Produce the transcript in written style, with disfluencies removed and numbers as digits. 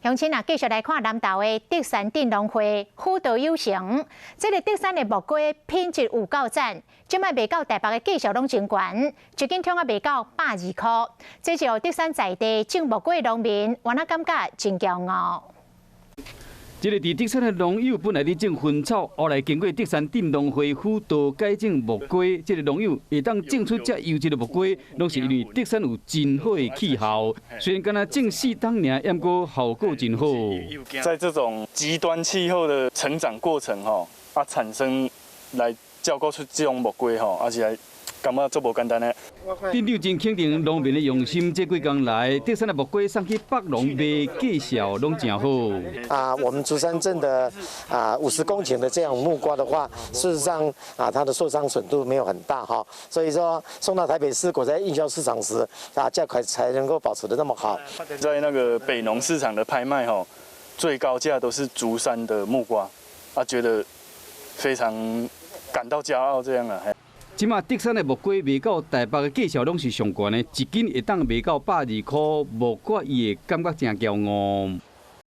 鄉親啊，繼續來看南投的竹山鎮農會輔導有成，這个竹山的木瓜品質有夠讚，這擺賣到台北的價數攏真懸，一斤桶仔賣到120箍。這就竹山在地種木瓜的農民，原來感覺真驕傲。這个佇竹山的農友本來佇種薰草，後來經過竹山鎮農會輔導改種木瓜，這个農友會當種出遮優質的木瓜，攏是因為竹山有真好的氣候。雖然干焦種四冬爾，毋過效果真好。在這種極端氣候的成長過程，吼，啊產生來照顧出這種木瓜，吼，而且感覺足無簡單的。鎮長真肯定農民的用心，這幾工來，竹山的木瓜送去北農賣，價數攏誠好。啊，我們竹山鎮的50公頃的這樣木瓜的話，事實上啊，它的受傷程度沒有很大哈，所以說送到台北市果菜運銷市場時，啊，價格才能夠保持得那麼好。在那個北農市場的拍賣吼，最高價都是竹山的木瓜，啊，覺得非常感到驕傲這樣啊。這馬竹山的木瓜賣到台北的價數攏是上懸的，一斤會當賣到120箍，木瓜伊會感覺真驕傲。